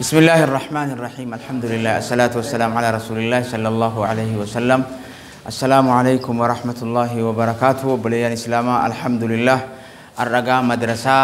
بسم الله الرحمن الرحيم. الحمد لله، الصلاة والسلام على رسول الله صلى الله عليه وسلم. السلام عليكم ورحمة الله وبركاته. بليان إسلام، الحمد لله. الرقا مدرسة،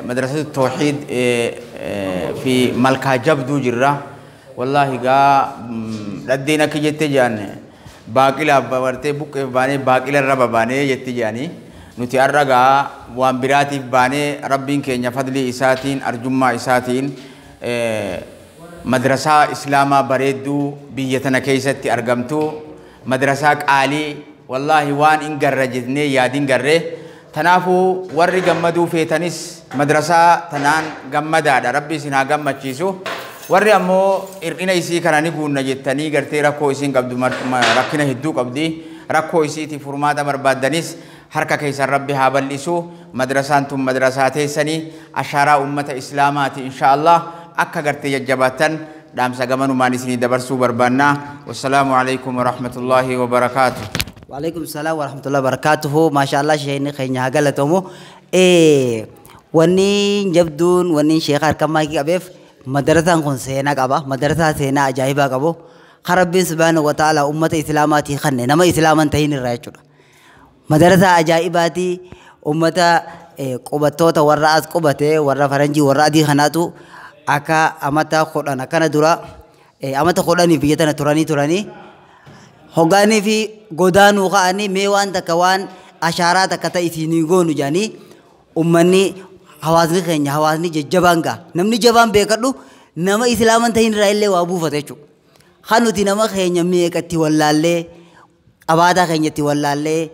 مدرسة التوحيد في ملكا جبدو جرة. والله قا لدينا كي جان باقي لا بورتي بوك باني باقي الربا باني جت جاني. Nuti arragaa waan biraatiif baanee, Rabbiin keenya fadlii isaatiin, arjummaa isaatiin, madrasaa islaamaa bareedduu biyya tana keessatti argamtu, madrasaa qaalii, wallaahi waan hin garra jennee yaadin garree. Tanaafuu warri gammaduu feetanis madrasaa tanaan gammadaadha. Rabbi isin haa gammachiisu. Warri ammoo hir'ina isii kana ni guunna jettanii gartee rakkoo isiin qabdu, rakkina hedduu qabdi, rakkoo isiitiif furmaata barbaaddanis harka keessan Rabbi haa bal'isu. Madrasaan tun madrasaa teessanii, ashaaraa ummata islaamaati. Insha Allah akka gartee jajjabaattan dhaamsa gamanumaan isinii dabarsuu barbaannaa. Wassalaamu alaikum warahmatullaahi wabarakaatu. وعليكم السلام ورحمة الله وبركاته. ما شاء الله، شيخ خينيا غلطمو. Wanni jabduun wanni sheekha harka maayikii qabeef madarasaan kun seenaa qaba. Madarasaa seenaa ajaa'ibaa qabu. Kan Rabbiin subhaanahu wa ta'ala ummata islaamaatii kanne nama islaaman tahin irraa jechuudha. Madarasaa ajaa'ibaatii ummata qubattoota warra as qubate, warra faranjii, warra adii kanaatu akka amata 10 akkana dura, amata 10f biyya tana turanii hoggaanii fi godaanuu ka'anii, mee waan takka, waan ashaaraa takka ta'e isinii goonu jedhanii, ummanni, hawaasni keenya, hawaasni jajjabaan gaa, namni jabaan beekadhu nama islaaman ta'in irraa illee waa buufata jechuudha. Kan nuti nama keenya meeqatti wallaallee, qabaataa keenyatti wallaallee,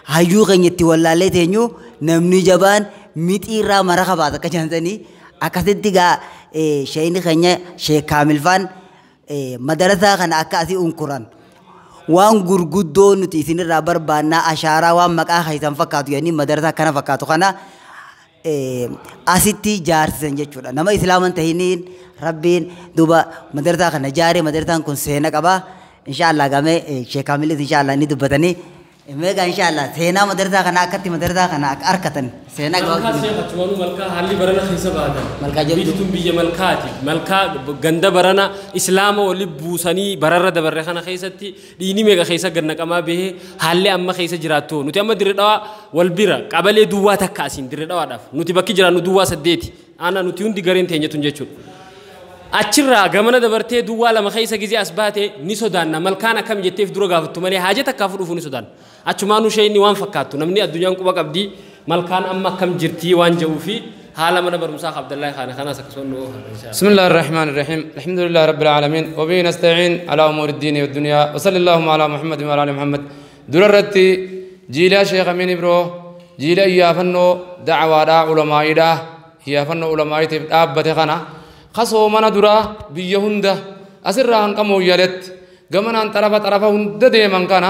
hayyuu keenyatti wallaallee teenyu, namni jabaan mixii irraa mara qabaata akka jedhanii, akkasitti gaa sheeyni keenya Sheek Kaamilfaan madarasaa kana akka asii unkuran, waan gurguddoo nuti isinirraa barbaannaa, ashaaraa waan maqaa keessan fakkaatu jedhanii madarasaa kana fakkaatu kana asitti jaarsisan jechuudha. Nama islaaman tahiniin Rabbiin duuba madarasaa kana jaare. Madarasaan kun seena qaba. Inshaallah gamee Sheek Kaamilis inshaallah ni dubbatanii. Meeqa inshaallah seenaa madarasaa kana, akkatti madarasaa kana akka harkatan seenaa Malkaa gabaabduu. Sheekh, achumaanuu malkaa haalli barana keessa baatan. Malkaa jabduu. Biyyi tun biyya malkaati. Malkaa ganda barana islaama wali buusanii bararra dabarre kana keessatti dhiini meeqa keessa gad naqamaa bahee haalli amma keessa jiraattu. Nuti amma Dirree Dhawaa wal bira qabalee duwwaa takka asiin Dirree Dhawaadhaaf. Nuti bakki jiraannu duwwaa 8. Aanaa nuti hundi gareen teenyatun jechuudha. Achirraa gamana dabartee duwwaa 2 keessa gizee as baate ni sodaanna. Malkaan akkam jetteef dura gaafattu malee haaja takkaafuu dhufuu ni sodaanna. Achumaanuu isheen waan fakkaattu namni addunyaan quba qabdi, malkaan amma akkam jirtii waan jedhuu fi haala mana barumsaa Abdallahi Khana kanaas akkasuma nu oofa. بسم الله الرحمن الرحيم. الحمد لله رب العالمين، وبه نستعين على أمور الدين والدنيا، وصلى اللهم على محمد وعلى آل محمد. دررتي جيلا شيخ أمين إبرو جيلا إيافنو دعوة دا علماء دا إيافنو علماء تبت خنا خصو من درا بيهند أسر عن كمو يلت جمنا عن طرف طرف هند ديمن كان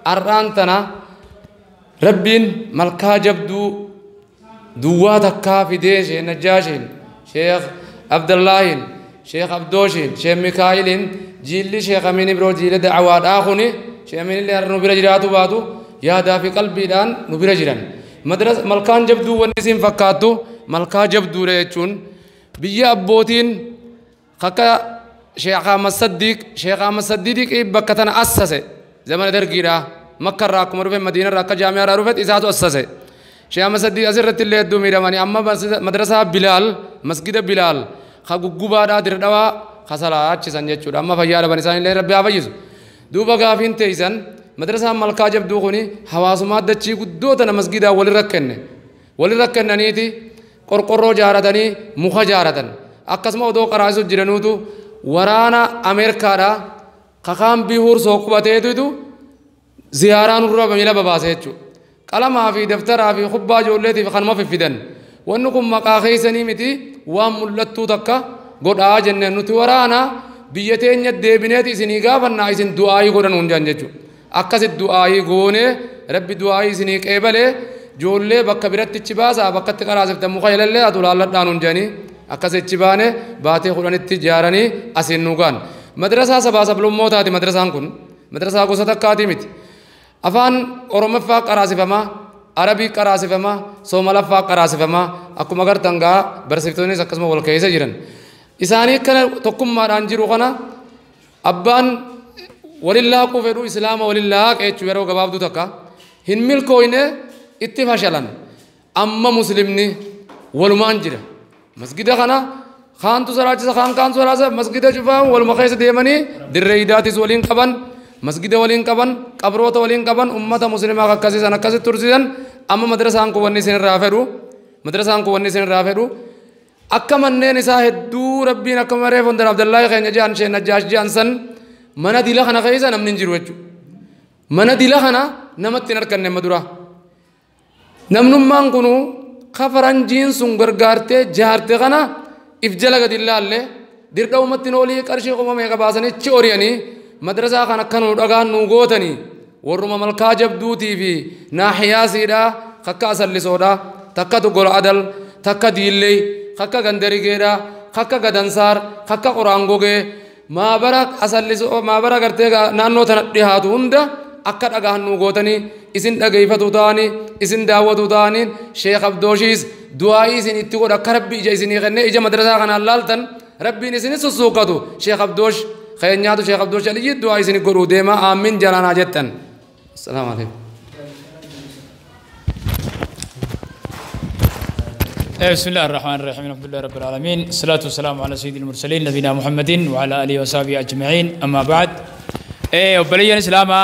أرانتنا ربين ملكا جبدو duwwaa takkaa fidee Sheekh Najjaashiin, Sheekh Abdallaahin, Sheekh Abdooshiin, Sheekh Mikaa'iliin, jiilli Sheekh Amiin Ibroo jiila da'awaadhaa kuni, Sheekh Amiin illee har'a nu bira jiraatu baatu yaadaa fi qalbiidhaan nu bira jiran. Malkaan jabduu wanni isiin fakkaattu, malkaa jabduudha jechuun biyya abbootiin akka Sheekh Ahmad Saddiiq, Sheekh Ahmad Saddiiq bakka tana assase zamana dargiidha. Makkarraa akkuma dhufe, Madiinarraa akka jaamiyaarraa dhufe isaatu assase. Sheekh Ahmad Saddiiq asirratti illee hedduu miidhamanii amma madrasaa Bilaal, masgida Bilaal ka guggubaadhaa Dirre Dhawaa kasalaachisan jechuudha. Amma fayyaa dhaban, isaan illee Rabbi haa fayyisu. Duuba gaafiin teeysan, madrasaan malkaa jabduu kuni hawaasummaa dachii guddoo tana masgidaa walirra kenne. Walirra kennaniiti qorqorroo jaaratanii, muka jaaratan. Akkasuma odoo qaraasisu jiranuutu waraana Ameerikaadhaa kakaan bihuursoo qubateetutu ziyaaraa nurra miila babaase jechuudha. Qalamaa fi daftaraa fi kubbaa ijoolleetiif kanuma fiffidan. Wanni kun maqaa keessanii miti, waan mul'attuu takka godhaa jenneen, nuti waraana biyya teenya deebineeti isinii gaafannaa, isin du'aayii godhan hundaan jechuudha. Akkasit du'aayii goonee Rabbi du'aayii isinii qeebalee, ijoollee bakka biratti ichi baasaa, bakkatti qaraasiftan muka jalallee atu laalladhaan hundanii akkasichi baane baatee 10tti ijaaranii asiin nu gaan. Madrasaa sabaa sablammootaati madrasaan kun, madrasaa gosa takkaatii miti. Afaan Oromoffaa qaraasifamaa, Arabii qaraasifamaa, Soomalaffaa qaraasifamaa, akkuma agartan gaa barsiiftonnis akkasuma wal keessa jiran. Isaanii kana tokkummaadhaan jiru kana abbaan walillaaquu fedhu islaama walillaaqe jechuu yeroo gabaabduu takka hin milkooyne itti fashalan. Amma muslimni walumaan jira. Masgida kana kaantu salaachisa kaan kaantu salaachisa masgida cufaa waluma keessa deemanii dirree idaatis waliin qaban masgida waliin qaban qabroota waliin qaban ummata muslimaa akkasiisan akkasitti tursiisan. Amma madrasaan kun wanni isin irraa fedhu madrasaan kun wanni isin irraa fedhu akka manneen isaa hedduu rabbiin akka maree fondar Abdallaahi keenya jedhan sheen Najjaash jedhan san mana dila kana keessa namni hin jiru jechuudha. Mana dila kana namatti hin arganne amma dura. Namnummaan kunu kafaranjiin sun gargaartee jaarte kana if jala gadi ilaalle dirqa ummatti noolii qarshii qoma meeqa baasanii chi ori'anii madrasaa kana akka nu dhagaan nu gootanii warruma malkaa jabduutii fi naaxiyaasiidha kakka asallisoodha takka gola adal takka diillee kakka gandarigeedha kakka gadansaar kakka qoraan gogee maabara asallisoo maabara gartee naannoo tana dhihaatu hunda akka dhagaan nu gootanii isin dhageeffatu ta'anii isin daawwatu ta'anii Sheekh Abdooshiis du'aa'ii isin itti godha akka rabbi ija isinii kennee ija madrasaa kanaan laaltan rabbiin isinis sussuuqatu Sheekh Abdoosh keenyaatu Sheekh Abdoosh Aliyyi du'aa isin godhuu deema aamin jalaanaa jettan. Assalaamu alaikum. بسم الله الرحمن الرحيم الحمد لله رب العالمين الصلاة والسلام على سيد المرسلين نبينا محمد وعلى آله وصحبه أجمعين أما بعد وبليان إسلاما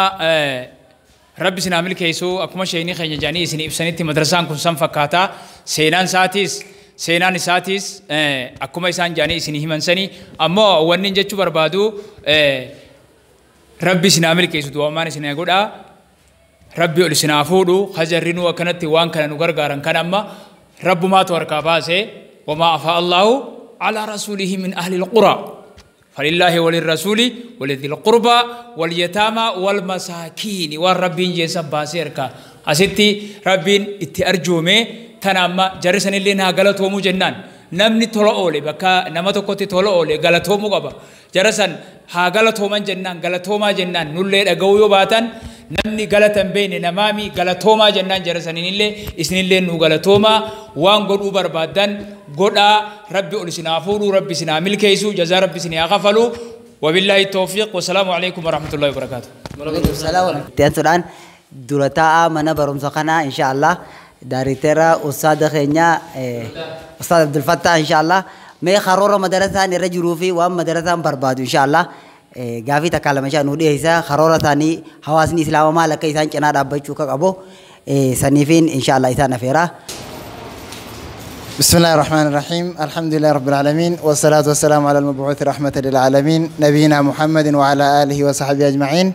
ربي سنا ملكيسو أكما شيني خيني جاني سني إبسانيتي مدرسان كن سنفكاتا سينان ساتيس سينان ساتيس أكما إسان جاني سني همن سني أما ونين جتشو بربادو ربي سنا ملكيسو دوامان سنا يقول ربي أولي سنا فودو خجرينو أكنتي وان كان نغرغارن كان أما رب ما توركا باسي وما أفاء الله على رسوله من أهل القرى فلله وللرسول ولذي القربى واليتامى والمساكين والربين جيسا باسيركا أستي ربين اتي أرجومي تناما جرسن اللي نها غلطومو جنان نمني تولو أولي بكا نمتو كوتي تولو أولي غلطومو قبا جرسن ها غلطوما جنان غلطوما جنان نولي أقويو باتن namni galatan beene namaami galatoomaa jennaan jarasaninillee isinillee nu galatoomaa waan godhuu barbaaddan godhaa rabbi ol isinaa fuudhuu rabbi isinaa milkeessu jazaa rabbi isinii haa kafalu wabillahi tawfiiq wasalaamu alaikum warahmatullahi wabarakaatu. Itti dura taa'aa mana barumsa kanaa inshaallah daariteera ustaada keenya ustaad Abdul Fattah inshaallah mee karoora madarasaan irra jiruu fi waan madarasaan barbaadu inshaallah gaafii takka lama shan nu dhiyeessa karoora isaanii hawaasni islaamaa maal akka isaan cinaa dhaabbachuu akka qabu saniifiin inshaallah isaan afeera. بسم الله الرحمن الرحيم الحمد لله رب العالمين والصلاة والسلام على المبعوث رحمة للعالمين نبينا محمد وعلى آله وصحبه أجمعين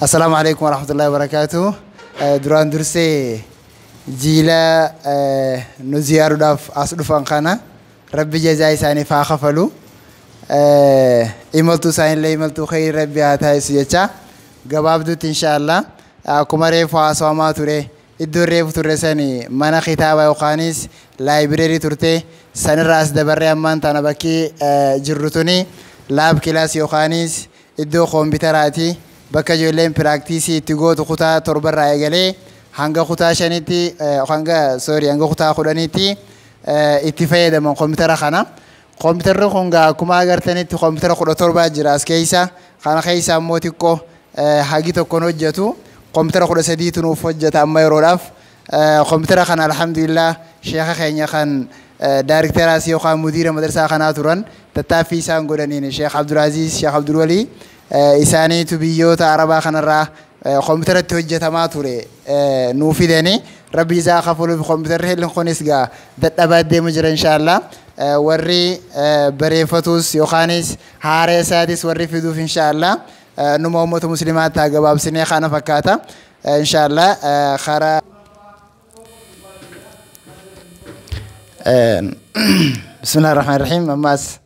السلام عليكم ورحمة الله وبركاته دران درسي جيلا نزيار داف أصدفان خانا ربي جزاي ساني فاخفلو imaltuu isaanillee imaltuu khayrii rabbi haa taasisu jecha gabaabduutti inshaallah akkuma reefu haasawamaa ture iddoon reefu turre sani mana kitaaba yookaanis laayibireerii turte sanirraas dabarree ammaan tana bakki jirru tuni laab kilaas yookaanis iddoo koompitaraati bakka ijoolleen piraaktiisii itti gootu kutaa torbarraa eegalee hanga kutaa shanitti hanga soorii hanga kutaa kudhaniitti itti fayyadaman koompitara kana. Kompiitarri kun akkuma agartanitti kompiitara 17 jira as keessa. Kana keessa ammoo xiqqoo hagi tokkoon hojjetu. Kompiitara 13tu nuuf hojjeta amma yeroodhaaf. Kompiitara kana alhamdulillah sheeka keenya kan daarekteraas yookaan mudiira madarsaa kanaa turan tattaaffii isaan godhaniin Sheekh Abdulaziz Sheekh Abdulwalii isaaniitu biyyoota Arabaa kanarraa kompiitaratti hojjetamaa ture nuu fidanii rabbi isaa kafaluuf kompiitarri hedduun kunis gaa dadhabaa deemu jira inshaallah. Warri bareeffatus yookaanis haara isaatis warri fiduuf inshaallah numa uummata musliimaa ta'a gabaabsinee kana fakkaata inshaallah karaa. Bismillah ar-Rahmaan ar-Rahiim ammas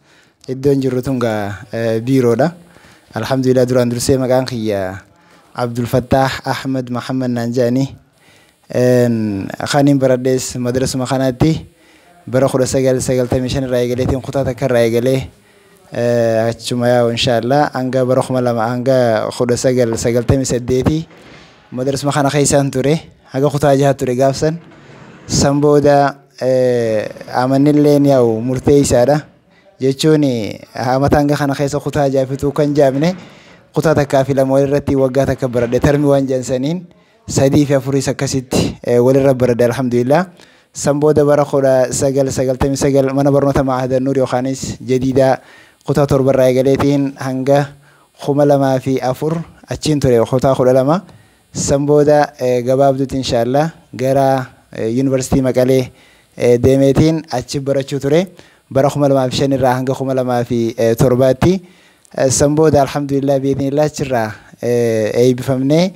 iddoon jirru tun gaa biiroodha. Alhamdulillah duraan dursee maqaan kiyya Abdul Fattah Ahmed Muhammad naan jedhani. Kaniin baradhees madrasuma kanaatti. Bara 1995 irraa eegaleetiin kutaa takka irraa eegalee achuma yaa'u inshaallah hanga bara 2000 hanga 1998 madrasuma kana keessaan ture haga kutaa jaha ture gaafsan san booda amannilleen yaa'u murtee isaadha Jechuun amata hanga kana keessa kutaa jaafituu kan jaamne kutaa takkaa fi lama walirratti waggaa takka baradhe tarmi waan jansaniin 3 fi 4 akkasitti walirra baradhe alhamdulillah. San booda bara 1999 mana barnoota Ma'ahada Nuur yookaanis Jadiidaa kutaa 7 irraa eegaleetiin hanga 2004 achiin ture kutaa 12. San booda gabaabduutti inshaallah gara yuunivarsiitii Maqalee deemeetiin achi barachuu ture bara 2005 irraa hanga 2007tti. San booda alhamdulillah biidhnillah achirraa eebbifamnee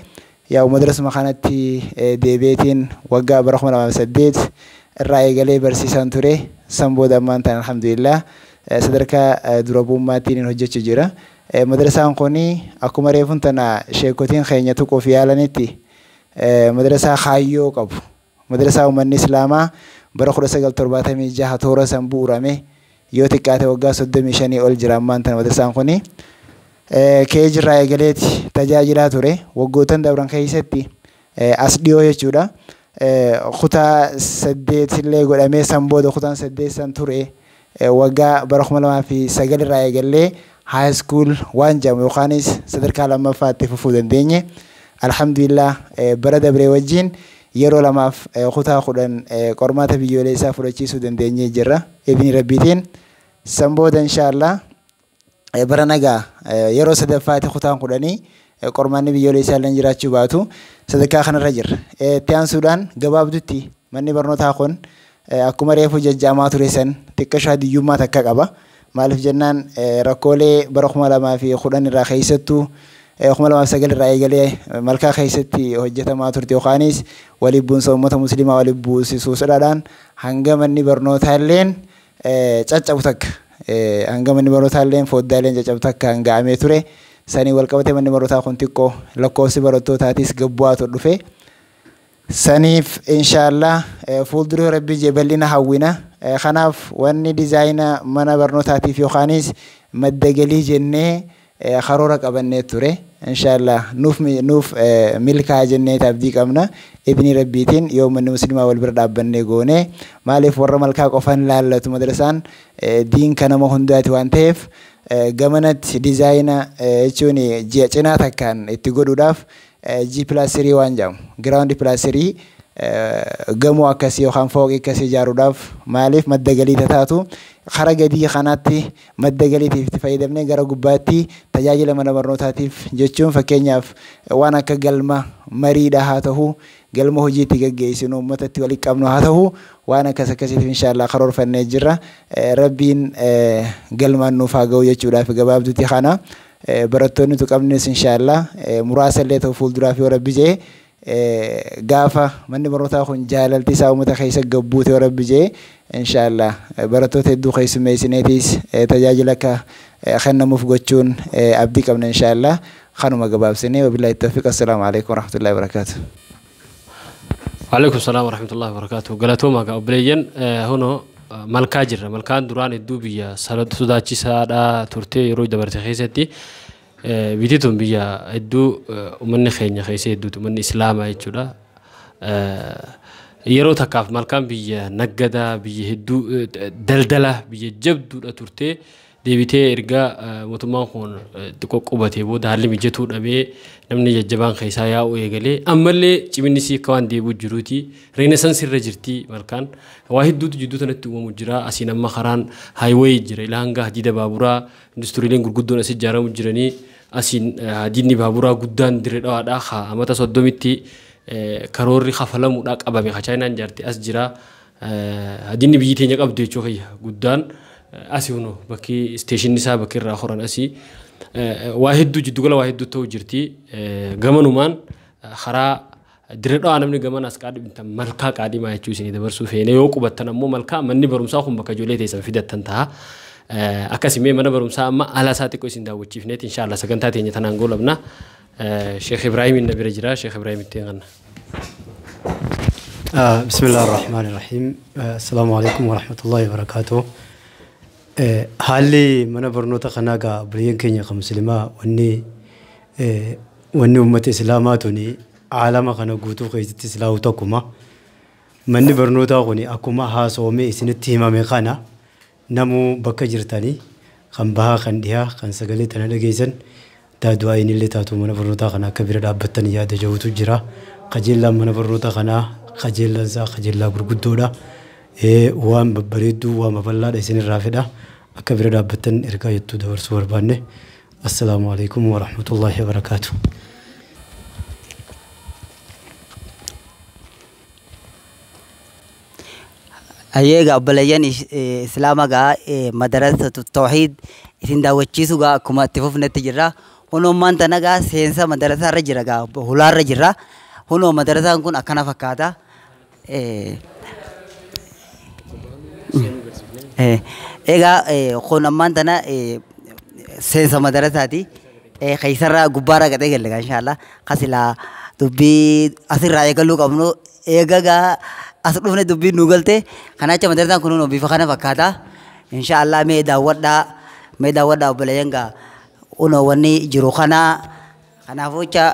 yaa madrasuma kanatti deebi'eetiin waggaa bara 2008 irraa eegalee barsiisaan ture. San booda ammaan ta'an alhamdulillah sadarkaa dura bu'ummaattiin hojjechuu jira. Madrasaan kun akkuma reefuun tana sheekotiin keenya tuquuf yaalanitti madrasaa kaayyoo qabu. Madrasaa uummanni Islaamaa bara 1976 toora san bu'uurame yoo xiqqaate waggaa 35 ol jira ammaan tana madrasaan kun. Keejirraa irraa eegaleeti tajaajilaa ture waggootan dabran keessatti as dhiyoo jechuudha. Kutaa 8 illee godhamee san booda kutaan 8 san ture waggaa bara 2009 irraa eegallee high school waan jedhamu yookaanis sadarkaa lammaffaatti fufuu dandeenye. Alhamdulillah bara dabree wajjin yeroo lamaaf kutaa 10 qormaata biyyoolessaa fudhachiisuu dandeenye jirra. Idni rabbiitiin san booda inshaallah bara nagaa yeroo sadaffaatti kutaan 10 qormaanni biyyoolessaa illee jiraachuu baatu sadarkaa kanarra jirra. Itti aansuudhaan gabaabdutti manni barnootaa kun akkuma reefu jajjaamaa ture san xiqqashaa hadiyyummaa takka qaba. Maaliif jennaan rakkoolee bara 2010 irraa keessattuu 2009 irraa eegalee malkaa keessatti hojjetamaa turte yookaanis waliin bu'insa uummata musliimaa waliin buusisuudhaan hanga manni barnootaa illeen caccabu takka hanga manni barnootaa illeen foddaaleen caccabu takka hanga'amee ture. Sanii wal qabatee manni barnootaa kun xiqqoo lakkoofsi barattootaatis gabbu'aatu dhufe. Saniif inshaallah fuuldura rabbii jee bal'ina hawwina. Kanaaf wanni diizaayina mana barnootaatiif yookaanis madda galii jennee karoora qabannee ture. Inshaallah nuuf milkaa jennee abdii qabna. Idni rabbiitiin yoo manni musliimaa wal bira dhaabbannee goone maaliif warra malkaa qofaan laallatu madrasaan diinka nama hundaati waan ta'eef gamanatti diizaayina jechuun ji'a cinaa takkaan itti godhuudhaaf G+3 waan jedhamu giraawundi +3 gamoo akkasii yookaan fooqii akkasii ijaaruudhaaf maaliif madda galii taatu kara gadii kanaatti madda galiitiif itti fayyadamnee gara gubbaatti tajaajila mana barnootaatiif jechuun fakkeenyaaf waan akka galma mariidha haa ta'u galma hojiitti gaggeessinu uummatatti walitti qabnu haa ta'u waan akkas akkasiitiif inshaallah karoorfannee jirra. Rabbiin galmaan nuuf haa ga'u jechuudhaaf gabaabduutti kana barattoonni tu qabnes inshaallah muraasa illee ta'u fuulduraaf yoo rabbi jee gaafa manni barnootaa kun jaalalti isaa uummata keessa gabbuute yoo rabbi jee inshaallah barattoota hedduu keessummeessineetiis tajaajila akka kennamuuf gochuun abdii qabna inshaallah kanuma gabaabsinee wabillahi tawfiiq. Assalaamu alaikum warahmatullahi wabarakaatu. Waalaikum salaam warahmatullahi wabarakaatu. Galatooma gaa obboleeyyan hunoo malkaa jirra. Malkaan duraan hedduu biyya sodaachisaadha turte yeroo dabarte keessatti biyyi tun biyya hedduu uummanni keenya keessa hedduutu uummanni islaamaa jechuudha. Yeroo takkaaf malkaan biyya naggadaa biyya hedduu daldala biyya jabduudha turte deebitee erga mootummaan kun xiqqoo qubatee booda haalli mijatuu dhabee namni jajjabaan keessaa yaa'u eegalee ammallee ciminni isii akka waan deebi'u jiruuti reenesansii irra jirti malkaan waa hedduutu jidduu tanatti uumamu jira. Asiin amma karaan haayiweey jira ilaa hanga hadiida baaburaa industiriileen gurguddoon as ijaaramu jiranii asiin hadiidni baaburaa guddaan dirree dhawaadhaa haa amata 30tti karoorri kafalamuudhaa qabame haa chaayinaan ijaarte as jira. Hadiidni biyyi teenya qabdu jechuu kiyya guddaan asii hunoo bakki isteeshinni isaa bakki irraa horan asii waa hedduu jiddugala waa hedduu ta'u jirti. Gamanumaan karaa dirree dhawaa namni gaman as qaadhimtan malkaa qaadhimaa jechuu isinii dabarsuu feene yoo qubattan ammoo malkaa manni barumsaa kun bakka ijoollee teessan fidattan ta'a. Akkasumee mana barumsaa amma ala isaa xiqqoo isin daawwachiifneeti inshaallah sagantaa teenya tanaan goolabna. Sheekh Ibraahim inni bira jira. Sheekh Ibraahim ittiin kanna. بسم الله الرحمن الرحيم. السلام عليكم ورحمة الله وبركاته. haalli mana barnoota kanaa gaa obboleeyyan keenya kan musliimaa wanni uummata islaamaa tuni aalama kana guutuu keessatti islaamu tokkuma. Manni barnootaa kun akkuma haasawame isinitti himame kana Namuu bakka jirtanii kan bahaa kan dhihaa kan sagalee tana dhageessan du'aayin illee taatu mana barnootaa kana akka bira dhaabbattan yaada jahuutu jira. Qajeellaan mana barnootaa kanaa qajeellaan isaa qajeellaa gurguddoodha. Waan babbareedduu waan babal'aadha isinirraa fedha. Akka bira dhaabbattan ergaa jettuu dabarsuu barbaanne. Assalaamu alaikum wa rahmatullahi wa barakaatuh. Ayyeega obboleeyyan Islaama gaa madarasatu tawxiid isin daawwachiisu gaa akkuma itti fufnetti jirra. Hunoo maanta gaa seensa madarasaa irra jira gaa hulaarra jirra. Hunoo madarasaan kun akkana fakkaata. Egaa kun ammaan tana seensa madarasaati. Keeysarraa gubbaarraa gadhee galle gaa inshaallah. Kasilaa dubbii asirraa eegaluu qabnu eega gaa as dhufne dubbiin nu galte. Kanaacha madarasaan kun hunoo bifa kana fakkaata. Inshaallah mee daawwadhaa mee daawwadhaa obboleeyyan gaa hunoo wanni jiru kana kanaafuu jecha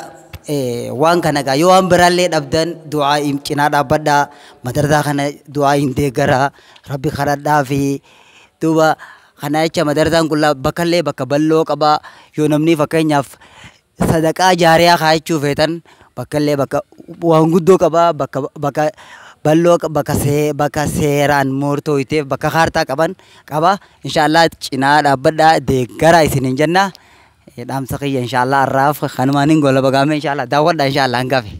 waan kana gaa yoo waan biraallee dhabdan du'aa cinaa dhaabbadhaa madarasaa kana du'aa hin deeggaraa rabbi kadhadhaa fi duuba kana jecha madarasaan kun bakkallee bakka bal'oo qaba yoo namni fakkeenyaaf sadaqaa jaariyaa kaayachuu feetan bakkallee bakka waan guddoo qaba bakka bakka bal'oo bakka see bakka seeraan murtooyteef bakka kaartaa qaban qaba inshaallah cinaa dhaabbadhaa deeggaraa isiniin jenna. Dhaamsa kiyya inshaallah har'aaf kanumaan hin gola bagaame inshaallah daawwadha inshaallah hangafe.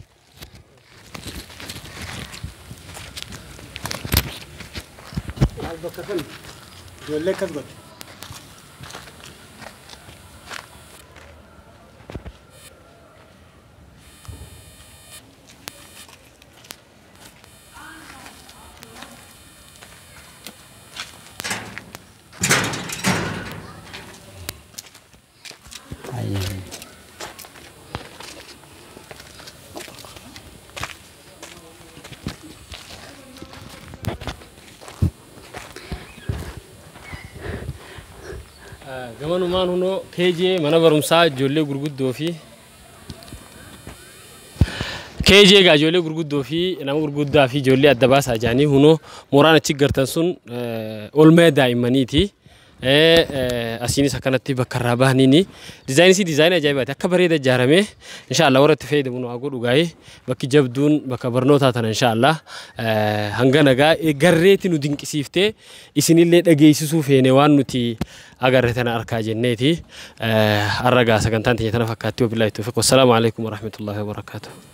Bakka kan ijoollee akkas godhe. Gamanumaan hunoo keejee mana barumsaa ijoollee gurguddoo fi keejee egaa ijoollee gurguddoo fi nama gurguddaa fi ijoollee adda baasaa jedhanii hunoo mooraan achi gartan sun oolmaa daa'immaniiti. Asiinis akkanatti bakka irraa bahaniini dizaayinii dizaayinii ajaa'ibaati akka bareeda ijaaramee inshaallah warra itti fayyadamu nu haa godhu gaa'ee bakki jabduun bakka barnootaa tana inshaallah hanga nagaa garreetti nu dinqisiiftee isinillee dhageessisuu feene waan nuti agarre tana arkaa jenneeti har'a gaa sagantaan teenya tana fakkaatti wabillahi tawfiq wassalaamu alaikum warahmatullahi wabarakaatuh.